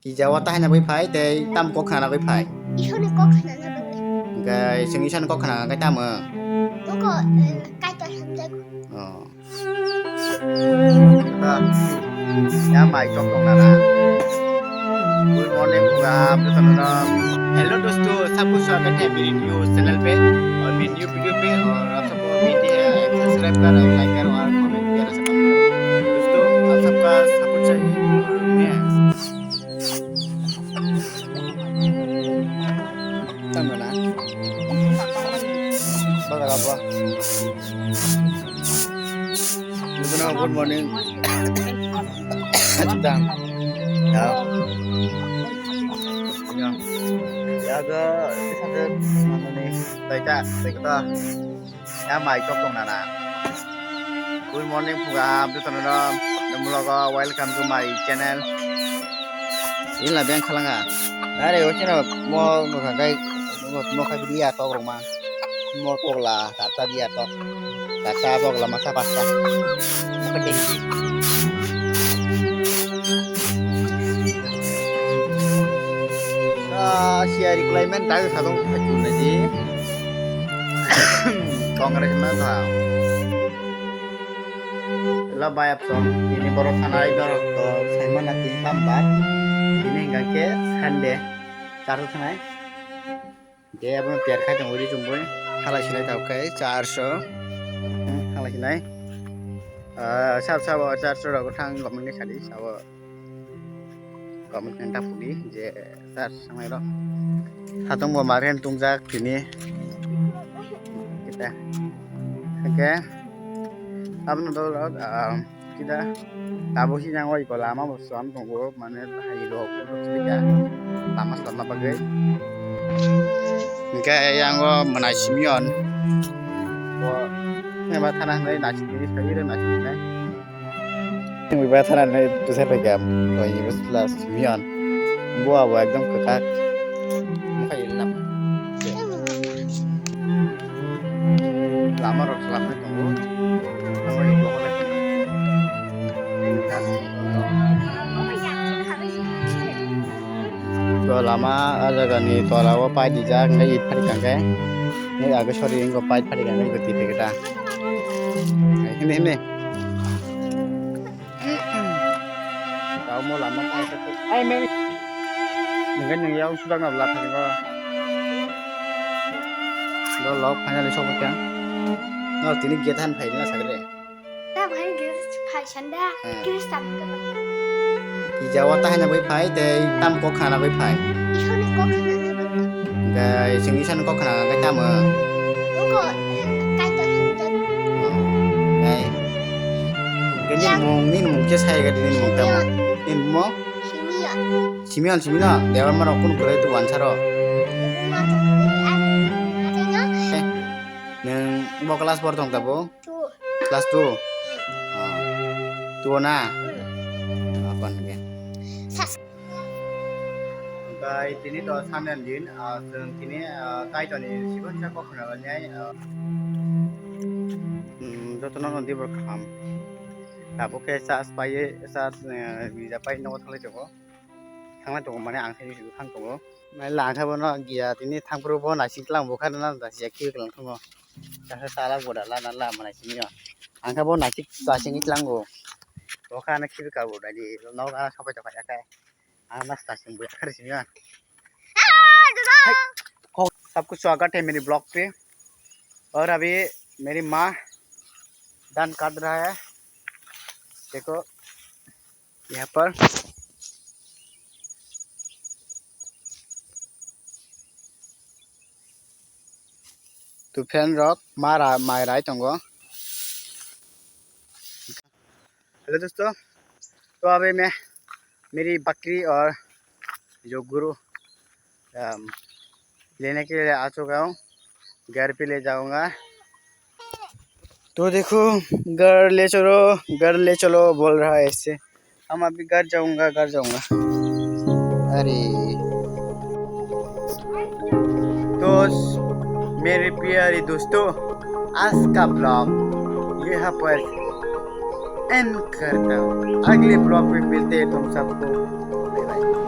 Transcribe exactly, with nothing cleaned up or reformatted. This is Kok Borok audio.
Kija o tahai nagwi phai tei tam kok khna nagwi phai. Isoni kok khna nagwi. Hwnkhe chwng isani kok khna hwnkhe tamo? Koko, eh, Kaitor hamjak. Oh. Ya mai kok tong nana. Good morning, program, jotono. Hello dosto, sabko swagat hai mere new channel pe aur mere new video pe, aur aap sabko umeed hai subscribe kar aur like kar aur comment kar aur subscribe kar. Dosto, aap sabka support chahiye. Tangana. Bagala ba. Good morning. Tang. Ya. Ya. Ya ga. Baita, baita. Ya mai kok tong nana. Good morning, program, jotono no, vlog o welcome to my channel. Ila beng khalanga. Are o chino mo mo khagai mo mo khagai dia tok rok ma. Mo tok la ta ta dia tok. Ta ta tok la masa pasta. Mo khagai. Ah, siya requirement tayo sadong phachu na di. Congress na tha. La bayap song, ini borok sanai dorok to saimana tin tam bar. Ini hingga ke Sunday, charso sanai. Ke abono tiar khai tong uri chumbui. Halai sinai tau kai, charso. Halai sinai. Ah, sab sab charso rok thang gomni sadi sabo. Comment khe ta pudi je sir sanai rok. Satung bo mari han tungjak tini. Kita. Oke. Abno dolo, ah, kita. Tabo hi nang oi ko lama bo suam tongo, mane hai rok kita. Lama suam bagwi. Hingke yang o mwnai simi on. Bo, ne ba thana hinwi nai simi, sai ro nai simi. Chwng bai thana hinwi bwsai phaikha, toini bwsla simi on. Bo abo ekdom kwchak. Phai lam. Lama rok swlapnai tongo. Abo ni bohol. To lama a jaga ni tola o pai dijak, nai phari kangkhe. Nai age sori ingo pai phari kangkhe, gati phekta. Hindi, hindi. Tamo lama kaya kaya. Ai, meri. Nengke neng yau sudah nggak belakang kok. Lo lok finally sok kya? No, tini getan phai na sagre. Ta bhai gir phai sanda. Hmm. Gir sam ka. Ija wata hai na bai phai tei tam kok khana bai phai. Isoni kok khana na bai. Gai sing isan kok khana gai tamo. Koko, Kaitor hamjak. Gai. Gini mung, nini mung khe sai gadi nini mung tamo. Nini mung? Simeon. Simeon, Simeon. Dewa maro kun kurai tu wansaro. Neng bo class four tong tabo? Two. Class two? Two na? Apan ke. Bai tini to sanen din, ah, chwng tini, ah, Kaitorni sibon sa kok khna lai nai, ah. Hmm, jotono no dibor kham. Tabuk khe charge pai, charge, eh, rija pai nogo thanglai tongo. Thanglai tongo mane ang thani thang tongo. Nai lang khe bono giya tini thangphuru bo naising tlang bo kha na da siya khibi klang tongo. Kasa sala boda la na la manai simi yo. Ang khe bo naising tasing tlang bo. Bo kha na khibi ka bo da di. Nogo ana sapai tokha ya khe. Ang nasta sing buya kar sing ya. Hai, kok sabko swagat hai mere vlog pe. Aur abhi meri maa dhan kaat raha hai. Dekho, yahan par. To friend rok, maa ra-, mai rai tongo. Hello दोस्तों, तो अभी मैं मेरी बकरी और जो गुरु, अम, लेने के लिए आ चुका हूँ, घर पे ले जाऊंगा। तो देखो, घर ले चलो, घर ले चलो बोल रहा है ऐसे। हम अभी घर जाऊंगा, घर जाऊंगा। अरे। तो मेरे प्यारे दोस्तों, आज का vlog यहाँ पर end करता हूँ। अगले vlog में मिलते हैं तुम सबको। Bye bye।